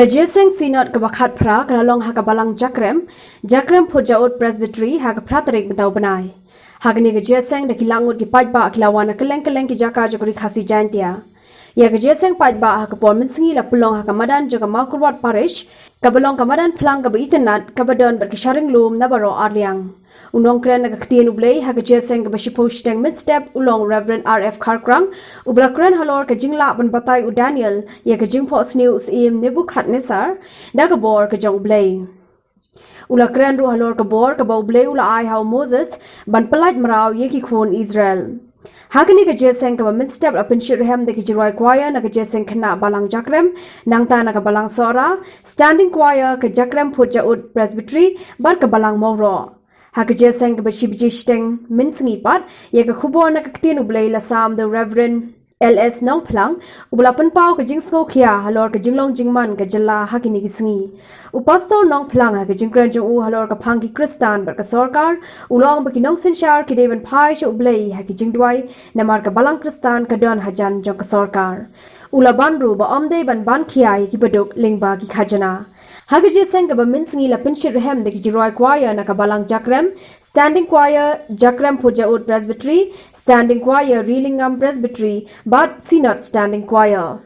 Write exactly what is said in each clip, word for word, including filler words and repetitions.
Ka Jingïaseng Synod kaba khatphra ka la long ha ka Balang Jakrem, Jakrem Phutjaud Presbytery, ha ka phra tarik mynta u bnai. Ha kane ka jingïaseng da ki lakhot ki paidbah ki la wan na kylleng kylleng ki jaka jong ka Ri Khasi Jaintia. Ïa ka jingïaseng paidbah ha ka por mynsngi la pynlong ha ka madan jong ka Mawkyrwat Parish, kaba long ka madan phlang kaba itynnad, kaba don bad ki sharing lum na baroh arliang. U nongkren na ka ktien U Blei ha ka jingïaseng kaba shiphew shiteng mynstep u long Reverend R F Kharkrang, uba la kren halor ka jinglah ban batai u Daniel ïa ka jingphohsniew u Syiem Nebukhadnessar da ka bor ka jong U Blei. U la kren ruh halor ka bor kaba U Blei u la ai ha u Moses ban pyllait mraw ïa ki khun Israel. Ha kane ka jingïaseng kaba mynstep la pynshitrhem da ki jingrwai choir na ka jingïaseng khynnah Balang Jakrem, nangta na ka Balang Sohra, Standing Choir ka Jakrem Phutjaud Presbytery bad ka Balang Mawroh. Ha ka jingïaseng kaba shi baje shiteng mynsngi pat, ïa ka khubor na ka ktien U Blei la sam da u Reverend L S Nongphlang, uba la pynpaw ka jingsngewkhia halor ka jinglong jingman ka jylla ha kine ki sngi. U Pastor Nongphlang ha ka jingkren jong u halor ka phang ki Khristan bad ka sorkar, u la ong ba ki nongsynshar ki dei ban phai sha U Blei ha ki jingduwai, namar ka Balang Khristan ka don hajan jong ka sorkar. U la ban ruh ba ym dei ban ban khia ïa ki baduk lyngba ki khajna. Ha ka jingïaseng kaba mynsngi la pynshitrhem da ki jingrwai choir na ka Balang Jakrem, Standing Choir Jakrem Phutjaud Presbytery, Standing Choir Rilingam Presbytery, bad Synod Standing Choir.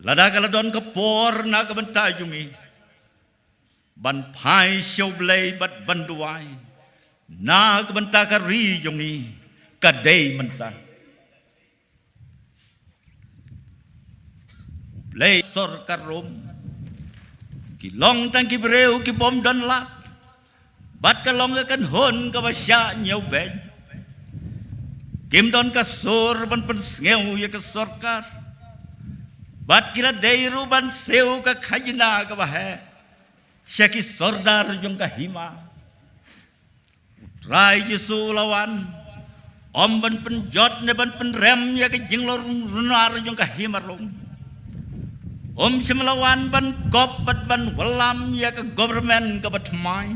Lada ka la don ka por na ka bynta jong ngi ban phai sha U Blei bad ban duwai na ka bynta ka ri jong ngi, ka dei mynta. Blei, sorkar Rom ki long tang ki briew ki bym don lad, bad ka long ka kynhun kaba shah ñiew beiñ. Kim don ka sur ban pynsngew ïa ka sorkar, bad ki la dei ruh ban siew ka khajna kaba heh sha ki sordar jong ka hima. U Trai Jisu u la wan, ym ban pynjot ne ban pynrem ïa ka jinglong runar jong ka hima Rom. Um shym la wan ban kop bad ban wallam ïa ka government kaba thymmai.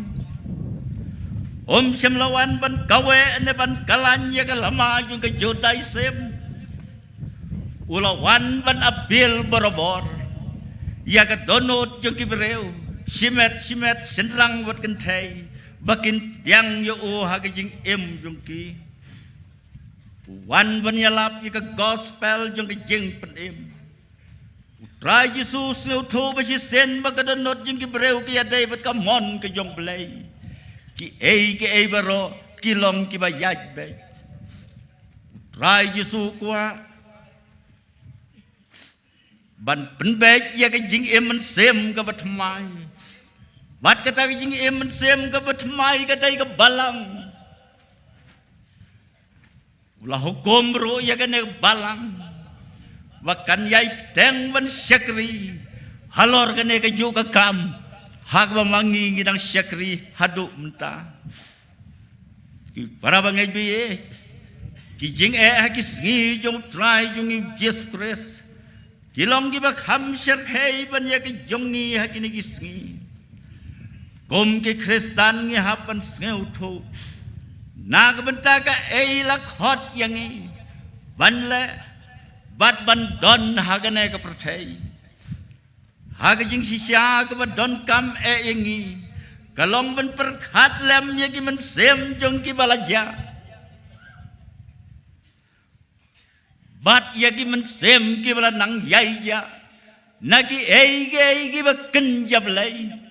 Um shym la wan ban kaweh ne ban khlaiñ ïa ka lama jong ka Judaism. U la wan ban appeal barabor ïa ka dohnud jong ki briew, shimet shimet, shynrang bad kynthei, ba kin pdiang ïa u ha ka jingim jong ki. U wan ban ïalap ïa ka gospel jong ka jingpynim. U Trai Jisu u sngewthuh ba shisien ba ka dohnud jong ki briew ki ïadei bad ka mon ka jong U Blei, kiei kiei baroh ki long kiba ïaid beit. U Trai Jisu u kwah ban pynbeit ïa ka jingim mynsiem kaba thymmai. Bad kata ka jingim mynsiem kaba thymmai ka dei ka balang. U la hukum ruh ïa kane ka balang ba kan ïai bteng ban shakri halor kane kajuh ka kam, ha kaba ma ngi ngi dang shakri haduh mynta. Ki para bangeit baieit, ki jingeh ha ki sngi jong U Trai jong ngi U Jisu Khrist ki long kiba kham shyrkhei ban ïa ki jong ngi ha kine ki sngi. Kum ki Khristan ngi hap ban sngewthuh na ka bynta kaei la khot ïa ngi ban leh bad ban don ha kane ka pyrthei. Ha ka jingshisha kaba donkam eh ïa ngi ka long ban pyrkhat lem ïa ki mynsiem jong kiba la jah bad ïa ki mynsiem kiba la nang ïai jah na kiei kiei kiba kynja Blei.